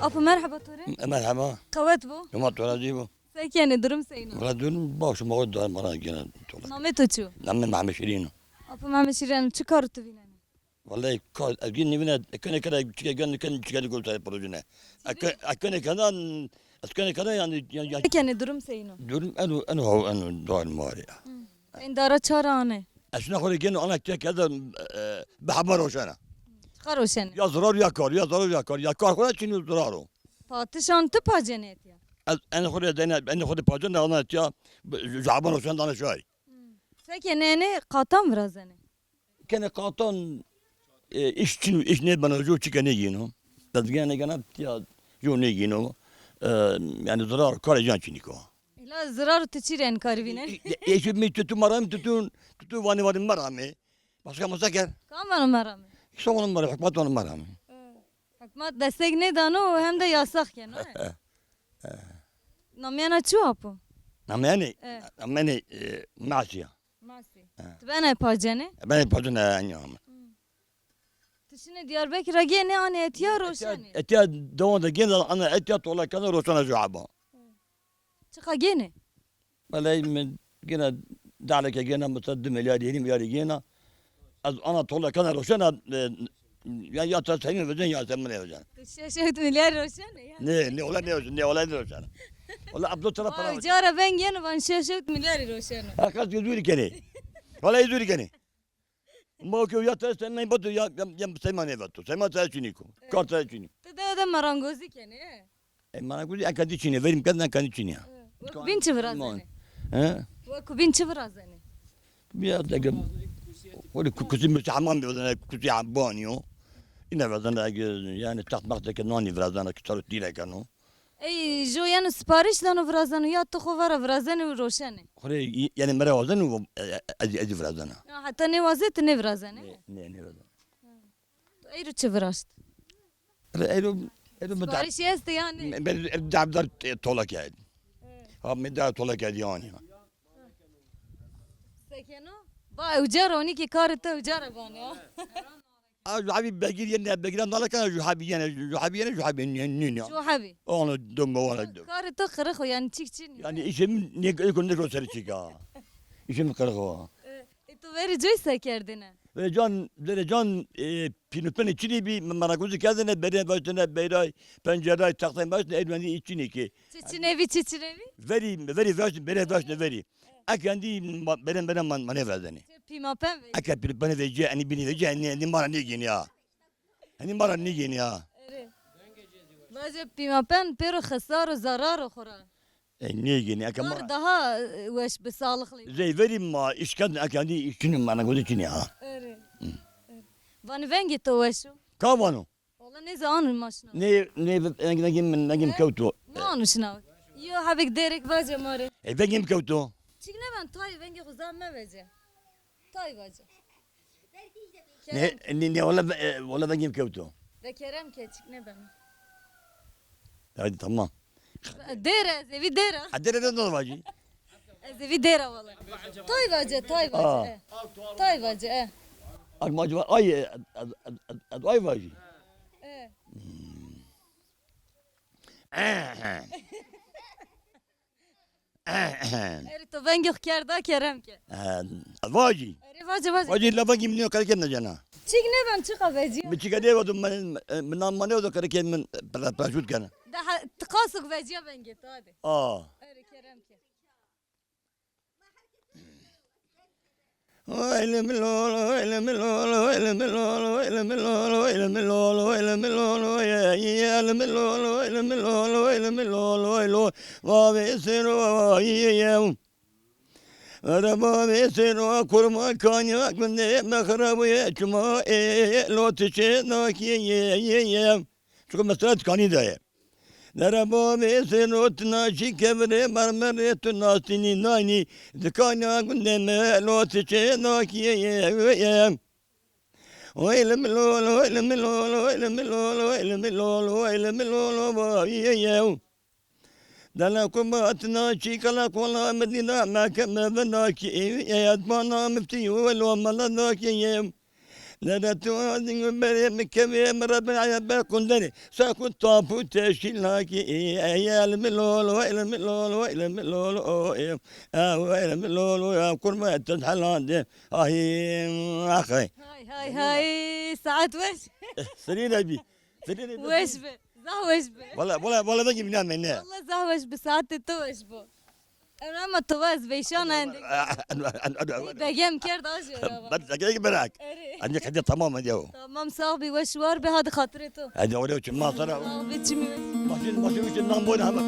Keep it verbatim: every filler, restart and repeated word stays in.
Apo, merheba to rê. E, merheba. Qewet bo. Hema to ra zî bo. Se kenê, durum seyno? Wela durum baş, ma dar mara gene tola. Namê to çi yo? Namê Mehmet Şirîn o. Apo Mehmet Şirîn, çi kar tu vînenê? Wela ka-, ez gîn nivîne, kenê kere çike gen, ken çike de gol tayê projene. Eke, eke ne kena, ez kenê kere yani, ya, ya. Se kenê, durum seyno? Durum eno, eno, eno dar mare ya. Hı. Endara çara anê? Ez şina xo rê geno ana ke kerde, e, bi hema roşena. Çiqa roşenê? Ya zirar ya kar, ya zirar ya kar. Ya kar xo ra çinî zirar o. Patişan ti pacenê etya? Ez en xo rê dene, en xo rê pacen de ana etya, ju aban roşen dana şay. Hmm. Se kenê, qatan virazenê? Kenê qatan, e, iş çin, iş nêbeno, ju çike nêgîno. Dezgene gena tiya ju nêgîno. E, yani zirar karê can çinîko. Îla zirar tu çi rê enkarî vînenê? E, e, e, mi tutu meramî, tutu, tutu vanî vanî meramî. Başka masa ker. Kam vano meramî? Soğanın meramî, hukmat vanî meramî. Hukmat destek nêdano hem de yasax keno, e? Nameyena çi apo? Nameyeni? E. Nameyeni, e, Masiya. Masi. E. Tu benay pacenê? Benay pacenê, e, nîyame. Hmm. Tu şinê Diyarbekir ra gênê, anê etya roşenê? Etya dewan de gêna, ana etya tola kena roşena ju aba. Çiqa gênê? Belê mi gêna daleke gêna, mesela di milyar, yedi milyar gêna. Ez ana tola kena roşena, e, ya, ya ta seyîn vezen ya sen mi vezen. Tu şeş hewt milyar roşenê ya? Ne, ne ola ne roşen, ne ola ne roşen. Ola abdo tara para. Vay, cara veng yeno van şeş hewt milyar roşenê. Herkes zûrî kenê. Wala zûrî kenê. Ma ke ya te sen ney batu ya, ya, ya seyma nêveto. Seyma te çinîko. Kar te çinî. Ti de de marangozî kenê, e? E, marangozî eka dî çinî, verîm kerdin eka dî çinî ya. E, we kubîn çi virazenê? He? We kubîn çi virazenê? Ya de ke, wele ku-, kusî mi hamam virazenê, kusî banyo. Îne virazenê, yani taxt maxt de ke nanî virazenê, ke taro tîre keno. Ey, jo yeno sipariş dano virazeno ya ti xo vera virazenê û roşenê? Xo rê, y-, yani mi ra wazeno, e, e, ez, ez virazena. Ya, heta nêwazê ti nêvirazenê? Nê, nê, nêvirazena. Tu eyro çi viraşt? Re-, eyro, eyro mi da- Siparişî estê yanî? Me-, me-, e, dar, dar, e, tola kerd. Evet. Ha, mi dar tola kerd yanî. Se keno? Va, uca ra onî ki karê te uca ra vanê ya. A, ju hebî begîr yenê, begîran dala kena, ju hebî yenê, ju hebî yenê, ju hebî nî, nî, nî. Ju hebî. Ona dum, ona dum. Karê to qirix o, yani çîk çin. Yani îşê mi nê, nê, nê, nê, serî çîk a. Îşê mi qirix o. E, e, to verî coy se kerdêne? Verî can, verî can, e, pînûpenê çinî bî, mi marangozî kerdêne, berê veştêne, beyray, penceray, taxtay veştêne, ey wendî çinî ki. Çi çinê bî, çi çinê bî? Verî, verî veştêne, berê veştêne verî. Eke endî ma-, berên berên ma, ma nêvezenê. Pîmapen vecî. Eke pîmapen vecî, enî bînî vecî, enî, enî ma ra nêgênî ya. Enî ma ra nêgênî ya. Erê. Vace pîmapen pêro xesar û zarar o xo ra. E, nêgênî, eke ma. Kar daha, e, weş bi, sağlıklı. Zey verî ma îş kerdin, eke endî îş çinî, marangozî çinî ya. Erê. Hı. Erê. Vanî vengê to weş o. Ka vano? Wala nêzan, ma şina. Nê, nê, veng-, vengê mi, vengê mi kewto. Ma anu şina. Yo hebêk dêrêk vace ma rê. E, vengê mi kewto. Çik nêben, tay vengê xo zaf mevece. Tay vace. Nê, nê, nê, wala ve-, e, wala vengê mi kewto. De kerem ke, çik nêben. Haydi, tamam. Dêr e, ez ê vî dêr a. Ha, dêr e, ne vacî? Ez ê vî dêr a wele. Tay vace, tay vace, e. Tay vace, e. Ak ma civa ay, e, e, e, e, ay vacî. E. Hmm. Erê, to vengê xo kerda kerem ke. E, vacî. Erê, vace, vace. Vacî, la vengê mi nîyo, qere ke nêcena. Çik nêben, çiqa vecîya? Mi çike nêvato, mi, mi nam ma nêvato, qere ke mi, e, pira, pira şut kena. Daha ti qasik vecîya vengê to, hadi. A. Erê, kerem ke. Ere bavê sero kurma kanya gundê mexrebuye çuma ê lo ti çê nakîye. Çukur mesela tikanî de ye. Nere bavê sero tina çî kevirê mermerê tu nastînî naynî dikana gundê me lo ti çê nakîye. Oy le milolo, oy le milolo, oy le milolo, oy le milolo, oy le milolo, vayê yew. Dela kubatina çî kala kola Medîna meke me vena ki, eyet bana miftî welo mela da ki yew. Nere tu azî berê mi kevê mi rebaya ber qunderê. Sakut tapu teşkîlakî, ey el mi lolo, el mi lolo, el mi lolo, ey el mi lolo, ya kurma et helande. Ay, axay. Hay hay hay, saet weş. Serî de bî. Serî de bî. Weş be. Zah weş be. Wala, wala, wala da gibi ne, ne? Wala zah weş be, saetê to weş bo. Ewna ma to ez veyşan endî. Begem kerd ajê ra. Ben zeke ki merak. Erê. Ancak hadi tamam hadi o. Tamam, sağ bi, weş war be, hadi xatirê to. Hadi oraya uçun masara. Sağ bi, çimi weş. Başın, başın uçun lan boyun hemen.